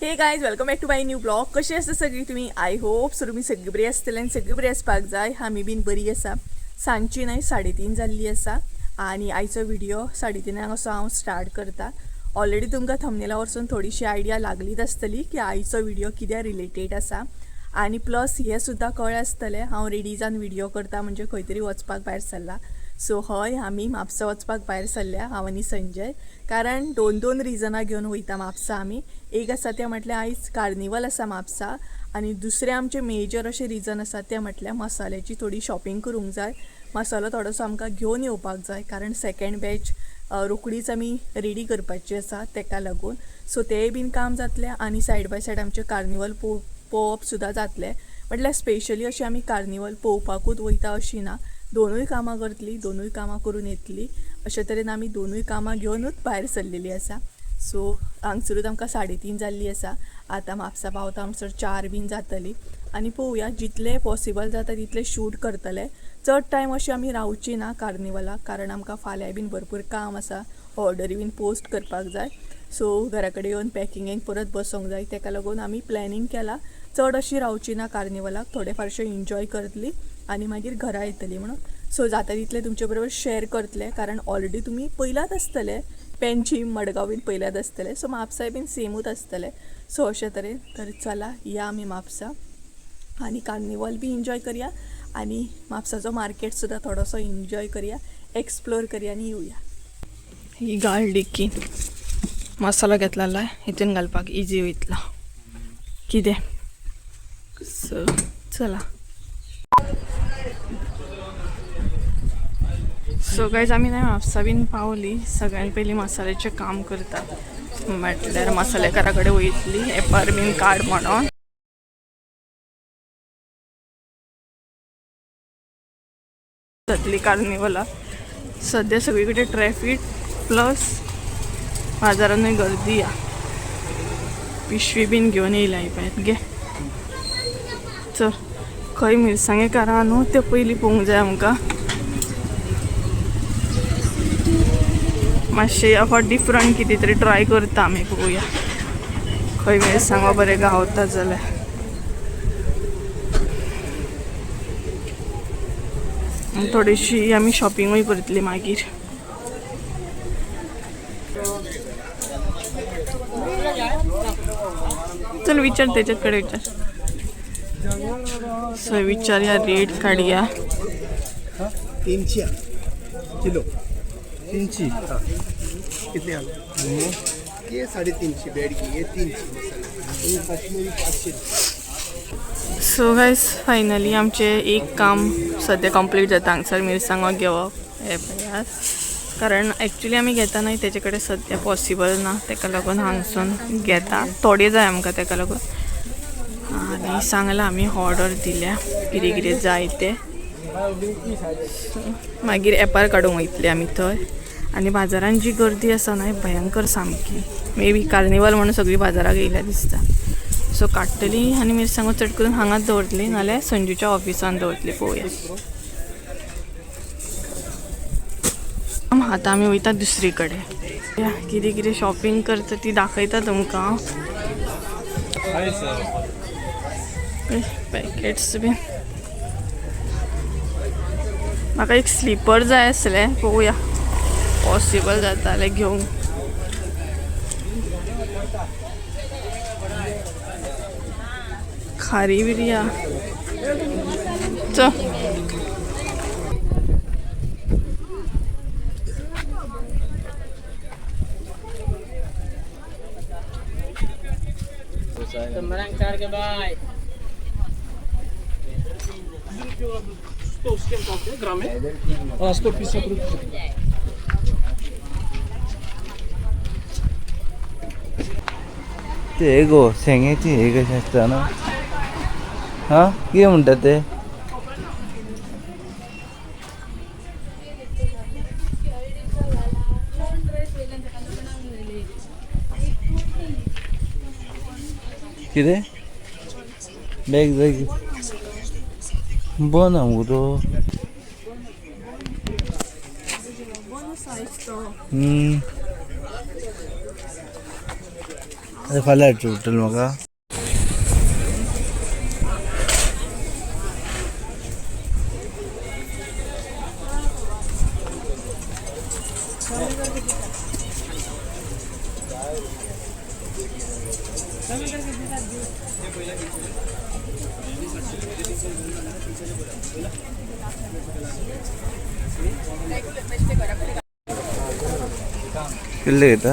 Hey guys, welcome back to my new blog. कशी आसा सगळी तुमी? I hope so तुमी सगळी बरी आसतले आनी सगळी बरी आसपाक जाय. आमी बीन बरी आसा. सांजची न्हय 3:30 जाल्ली आसा आनी आयचो व्हिडिओ 3:30 असो हांव स्टार्ट करता. ऑलरेडी तुमकां थंबनेला वरसून थोडीशी आयडिया लागलीच आसतली की आयचो व्हिडिओ कित्या रिलेटेड आसा. आनी प्लस हें सुद्दां कळ्ळें आसतलें हांव रेडी जावन व्हिडिओ करता म्हणजे खंय तरी वचपाक भायर सरला. सो हय, आमी म्हापसा वचपाक भायर सरल्या, हांव आनी संजय. कारण दोन दोन रिजनां घेवन वयता म्हापसा आमी. एक आसा तें म्हटल्यार आयज कार्निवल आसा म्हापसा, आनी दुसरें आमचें मेजर अशें रिजन आसा तें म्हटल्यार मसाल्याची थोडी शॉपिंग करूंक जाय. मसालो थोडोसो आमकां घेवन येवपाक जाय, कारण सेकेंड बॅच रोखडीच आमी रेडी करपाची आसा तेका लागून. सो तेंय बीन काम जातलें आनी सायड बाय सायड आमचें कार्निवल पळोवप सुद्दां जातलें. म्हटल्यार स्पेशली अशें आमी कार्निवल पळोवपाकूच वयता अशी ना, दोनूय कामां करतली, दोनूय कामां करून येतली. अशे तरेन आमी दोनूय कामां घेवनूच भायर सरलेली आसा. सो हांगसरूच आमकां 3:30 जाल्ली आसा. आतां म्हापसा पावता म्हणसर 4 बीन जातली आनी पळोवया जितलें पॉसिबल जाता तितलें शूट करतले. चड टायम अशें आमी रावची ना कार्निवलाक, कारण आमकां फाल्यां बीन भरपूर काम आसा, ऑर्डरी बीन पोस्ट करपाक जाय. सो घरा कडेन येवन पॅकिंगेक परत बसोंक जाय. तेका लागून आमी प्लॅनिंग केलां चड अशी रावची ना कार्निवलाक, थोडे फारशें एन्जॉय करतली आनी मागीर घरा येतली म्हणून. सो जाता तितलें तुमचे बरोबर शेअर करतलें, कारण ऑलरेडी तुमी पयलात आसतले, पेंची मडगांव बीन पयल्यात आसतले. सो म्हापसाय बीन सेमूच आसतलें. सो अशे तरेन तर चला या आमी म्हापसा आनी कार्निवल बी एन्जॉय करया आनी म्हापसाचो मार्केट सुद्दां थोडोसो एन्जॉय करया, एक्सप्लोर करया आनी येवया. ही गाळ डिक्की मसालो घेतलेलो हितून घालपाक इजी वयतलो कितें. सो चला. सो गायज, आमी न्हय म्हापसा बीन पावली. सगळ्यान पयलीं मसाल्याचें काम करता, म्हटल्यार मसालेकारा कडेन वयतली एपार बीन काड म्हणून. जातली कार्निवला. सद्या सगळी कडेन ट्रॅफिक प्लस बाजारानूय गर्दी आ. पिशवी बीन घेवन येयल्या ही पळयात गे. चल, खंय मिरसांगे कारां न्हू ते पयलीं पळोवंक जाय आमकां. मातशें ह्या फावट डिफरंट कितें तरी ट्राय करता आमी, पळोवया खंय मिरसांगो बरें गावता जाल्यार. आनी थोडीशी आमी शॉपिंगूय करतली मागीर. चल विचार त्याच्यात कडे विचार. सो विचार या रेट काढूया. 300 किलो. 300. हाँ, कितने आलू? ये 350 बेडगी, ये 300 मसाला, ये कश्मीरी 500. सो गायज, फायनली आमचें एक काम सद्या कंप्लीट जाता. हांगसर मिरसांगो घेवप हें पळयात, कारण एक्चुली आमी घेता न्हय तेजे कडेन सद्या पॉसिबल ना, तेका लागून हांगसून घेता. थोडे जाय आमकां तेका लागून. आनी सांगलां आमी ऑर्डर दिल्या कितें कितें जाय तें. मागीर एपार काडूंक वयतली आमी थंय. आनी बाजारान जी गर्दी आसा न्हय भयंकर सामकी, मे बी कार्निवल म्हणून सगळी बाजाराक येयल्या दिसता. सो काडटली आनी मिरसांगो चड करून हांगाच दवरतली, नाल्यार संजूच्या ऑफिसान दवरतली, पळोवया. आतां आमी वयता दुसरी कडेन, कितें कितें शॉपिंग करता ती दाखयता तुमकां. पॅकेट्स बीन. म्हाका एक स्लीपर जाय आसलें, पळोवया पॉसिबल जाता जाल्यार घेवंक. खारी बिरी आ. चल. ते हे गो शेंग्याची हे कशें आसता न्हू. हा, कितें म्हणटा ते? कितें बॅग जाय बन मुगो तो. आतां फाल्यां हाडचें पडटलें म्हाका. कितले घेता?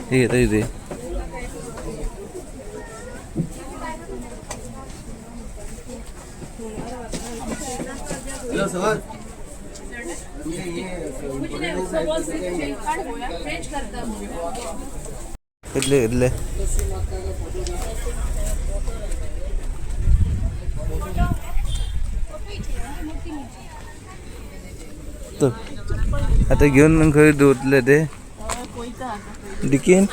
हे घेता कितें? कितले घेतले? तर आता घेऊन खंय दवरतले ते डिकीन?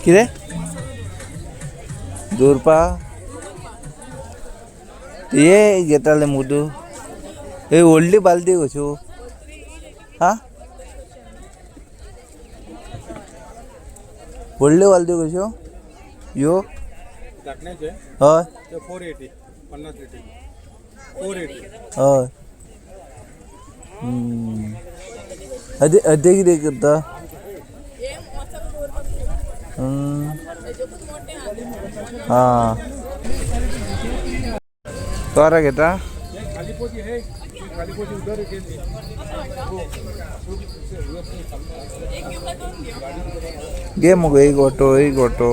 कितें दवरपा हे घेताले मुगो तूं? हे व्हडली बालदी कश्यो? हा, व्हडल्यो बालद्यो कश्यो ह्यो? धाकण्याचे हय. ते 480, 50 लिटर 480. हय. अदे अदे कितें करता? आं, तोरां घेता? खाली पोती है, खाली पोती उधर घेतली. घे मगो एक ऑटो, एक ऑटो.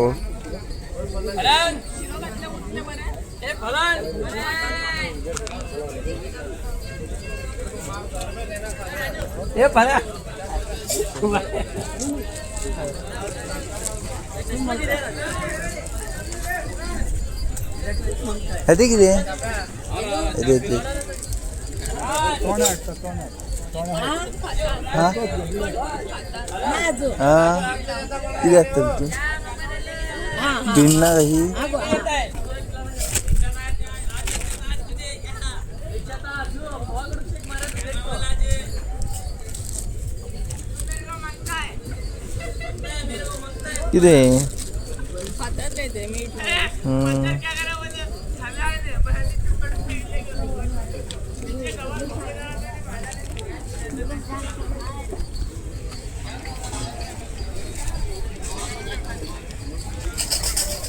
अदे कितें? अदे ते हा हा कितें आसता तितून? भिण्णां कशी? कितें?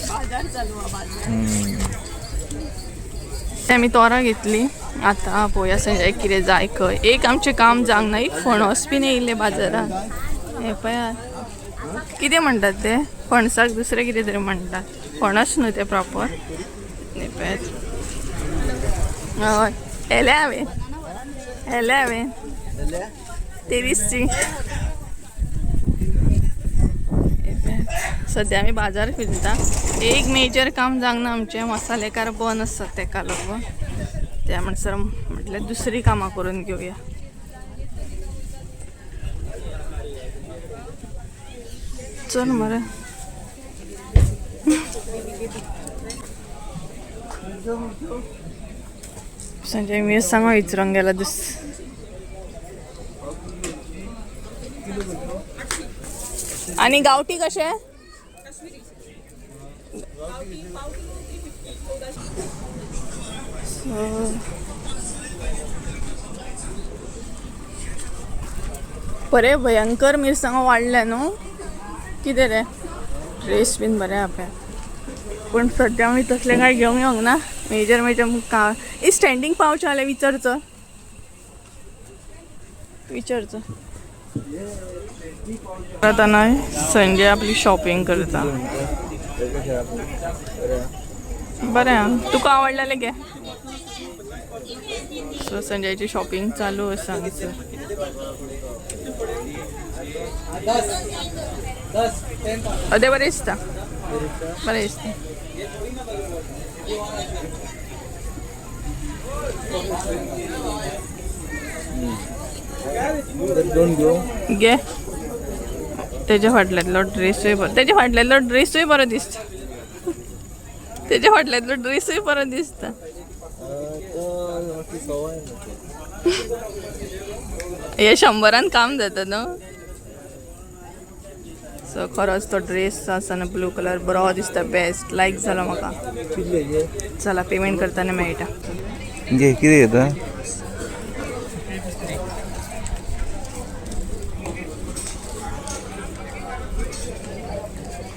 बाजार चालू हा बाजार. आमी तोरां घेतली. आतां पळोवया संजय कितें जाय खंय. एक आमचें काम जावंक ना, एक फणस बीन येयल्ले बाजारान. हें पळयात कितें म्हणटात ते फणसाक, दुसरें कितें तरी म्हणटात, फणस न्हू तें प्रॉपर. हें पळयात. हय, येले हांवें, येले हांवें 23ची. सद्या आमी बाजार फिरता. एक मेजर काम जावंक ना आमचें, मसालेकार बंद आसतात तेका लागून. त्या म्हणसर म्हटल्यार दुसरी कामां करून घेवया. चल मरे. संजय मिरसांगो विचरोंक गेला दुस. आनी गांवठी कशें? बरें भयंकर मिरसांगो वाडल्या न्हू कितें रे? ड्रेस बीन बरें आहा पळय, पूण सद्या आमी तसलें कांय घेवंक येवंक ना. मेजर मेजर का स्टँडींग पावच जाल्यार विचारचो, विचारचो. आता न्हय संजय आपली शॉपिंग करता. बरें आं, तुका आवडलेलें घे. सो संजयची शॉपिंग चालू आसा हांगासर. अदे बरें दिसता, बरें दिसता. दोन घेऊ. घे. तेज्या फाटल्यांतलो ड्रेसूय बरो, तेज्या फाटल्यांतलो ड्रेसूय बरो दिसता. तेज्या फाटल्यांतलो ड्रेसूय बरो दिसता. हे 100 काम जाता न्हू. सो खरोच तो ड्रेस आसा न्हू ब्लू कलर बरो दिसता, बेस्ट लायक जालो म्हाका. कितले घे? चला पेमेंट करतना मेळटा. घे, कितें घेता?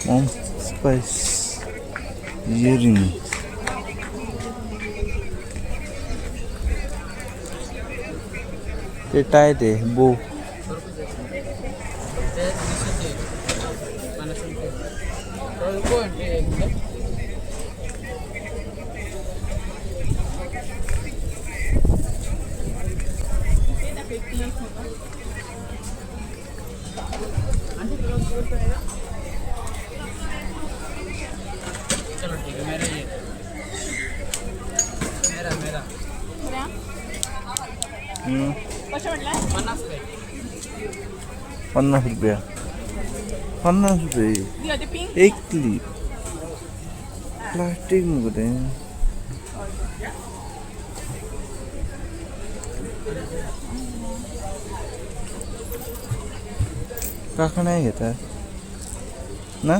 Mom spice earring. ते टाय ते बो. कशें म्हटलें? 50 रुपया, 50 रुपये. ते पिंक. एक क्लिप प्लास्टीक मुगो तें. कांकणाय घेतात ना?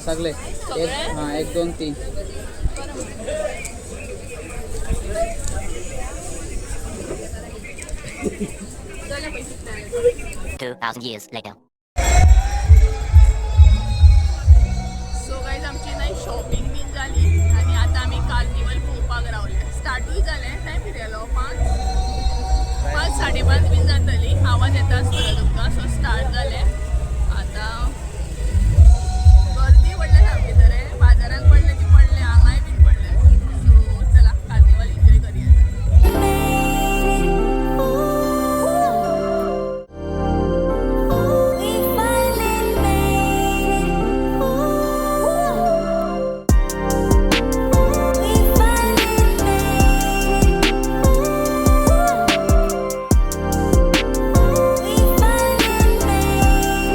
सगळे एक, हां, 1 2 3. Thousand years later. So guys, आमची न्हय शॉपिंग बीन जाली आनी आतां आमी कार्निवल पळोवपाक रावले. स्टार्टूय जालें. टायम कितें जालो? 5, 5 5:30 बीन जातली. आवाज येता आसतलो तुमकां. सो स्टार्ट जालें. आतां गर्दी पडल्या सामकी, तर बाजारान पडले ती पडले, हांगाय बीन पडले. सो चला कार्निवल एन्जॉय करूया. We finally made it. Ooh. We finally made it. Ooh. We finally made it.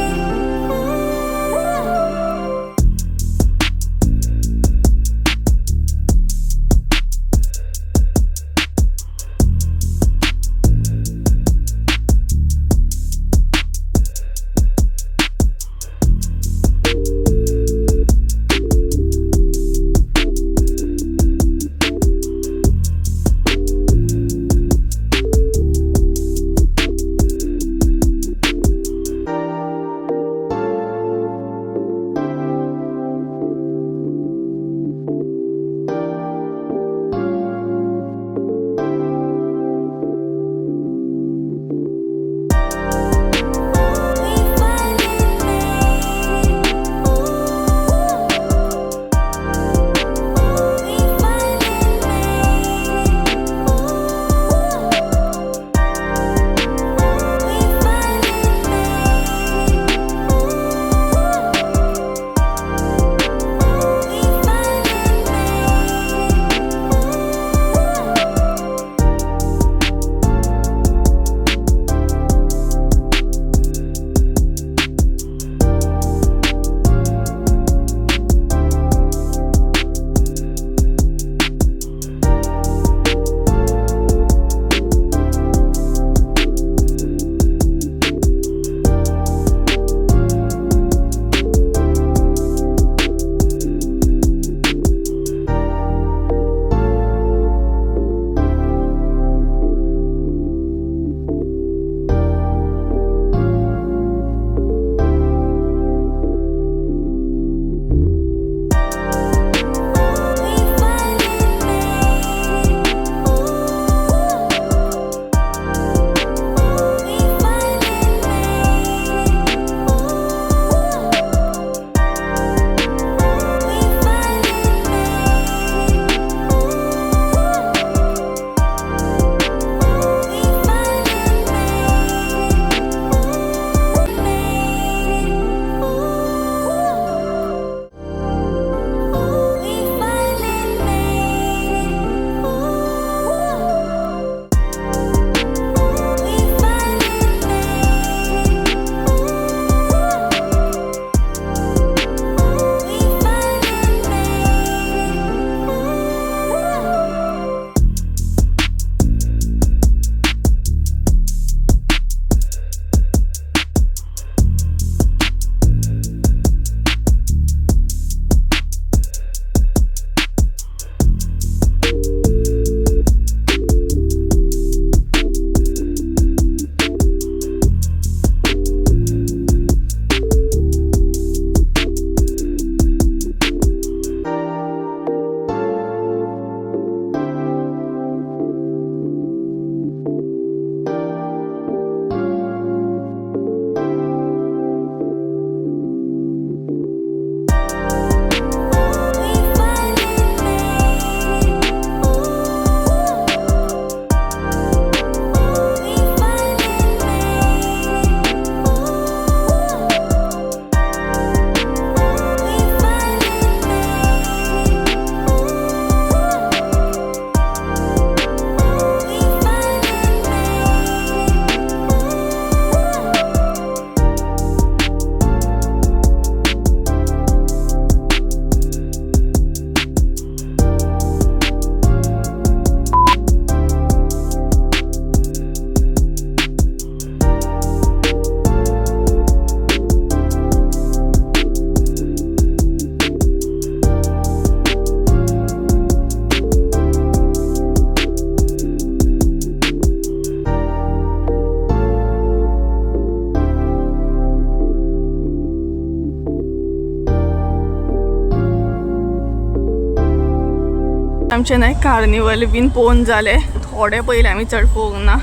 आमचें न्हय कार्निवल बीन पळोवन जालें. थोडे पयलें आमी चड पळोवंक ना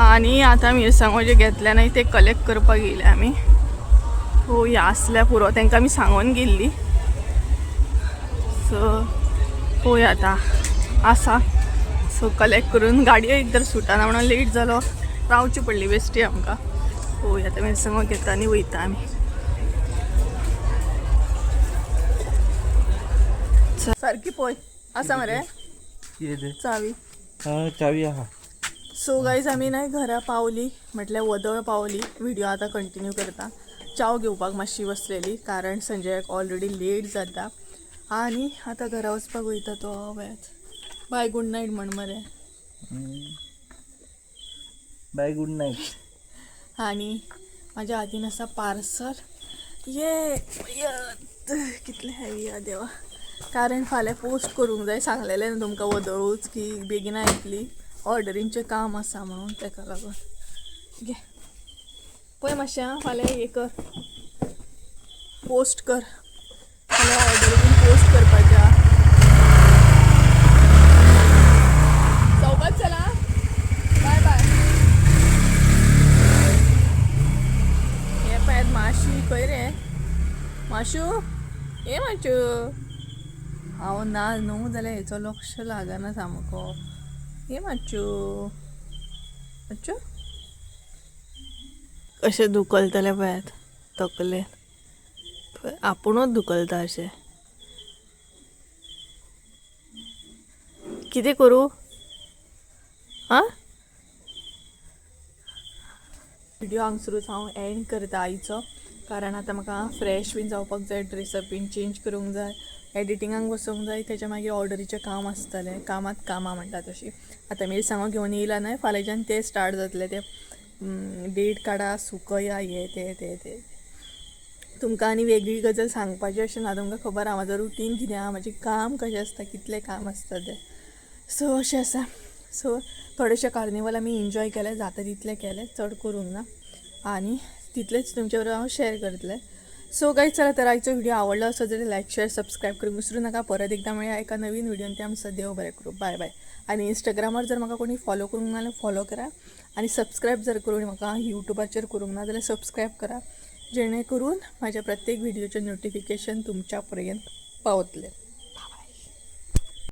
आनी आतां मिरसांगो जे घेतले न्हय ते कलेक्ट करपाक येयले आमी. हो ह्या आसल्या पुरो, तांकां आमी सांगून गेल्ली. सो पळोवया आतां आसा. सो कलेक्ट करून गाडयो एक तर सुटाना म्हणून लेट जालो, रावची पडली बेश्टी आमकां. पळोवया आतां मिरसांगो घेता आनी वयता आमी. सारकी पळय आसा मरे. कितें तें? चावी. हा, चावी आहा. सो गायज आमी न्हय घरा पावली, म्हटल्यार वदळ पावली. व्हिडिओ आतां कंटिन्यू करता. च्याव घेवपाक मातशी बसलेली कारण संजयाक ऑलरेडी लेट जाता आनी आतां घरा वचपाक वयता तो. वेळाच बाय, गूड नायट म्हण मरे. Bye, good night. आनी म्हाज्या हातीन आसा पार्सल. ये कितलें हेवी आ देवा, कारण फाल्यां पोस्ट करूंक जाय. सांगलेलें न्हू तुमकां वदळूच की बेगीन येतली, ऑर्डरींचें काम आसा म्हणून, तेका लागून. घे पळय मातशें आं, फाल्यां हें कर, पोस्ट कर. फाल्यां ऑर्डर बीन पोस्ट करपाचें आहा. चौकात चला, बाय बाय. हे पळयात माशी खंय रे, माशू, हे माशू. हांव ना न्हू जाल्यार हेचो लक्ष लागना सामको. हे माच्चू, माच्चू कशें धुकलतलें पळयात तकलेन, आपुणूच धुकलता अशें. कितें करूं आं. व्हिडिओ हांगसरूच हांव एंड करता आयचो, कारण आतां म्हाका फ्रेश बीन जावपाक जाय, ड्रेसअप बीन चेंज करूंक जाय, एडिटिंगाक बसूंक जाय, तेच्या मागीर ऑर्डरीचें काम आसतलें. कामात कामां म्हणटा तशी. आतां मिरसांगो घेवन येयला न्हय, फाल्यांच्यान ते स्टार्ट जातले, ते डेट काडा, सुकया, हे ते ते ते. तुमकां आनी वेगळी गजाल सांगपाची अशें ना, तुमकां खबर आहा म्हाजो रुटीन कितें आहा, म्हाजें काम कशें आसता, कितलें काम आसता तें. सो अशें आसा. सो थोडेशें कार्निवल आमी एन्जॉय केलें, जाता तितलें केलें, चड करूंक ना आनी तितलेंच तुमचे बरोबर हांव शेअर करतलें. सो गायज चला तर आयचो व्हिडिओ आवडलो असो जाल्यार लायक, शेअर, सबस्क्रायब करूंक विसरू नाका. परत एकदां मेळया एका नवीन व्हिडियोन, ते आमचो देव बरें करूं. बाय बाय. आनी इंस्टाग्रामार जर म्हाका कोणी फॉलो करूंक ना जाल्यार फॉलो करा आनी सबस्क्रायब जर करून म्हाका युट्यूबाचेर करूंक ना जाल्यार सबस्क्रायब करा, जेणे करून म्हाज्या प्रत्येक व्हिडियोचें नोटिफिकेशन तुमच्या पर्यंत पावतलें.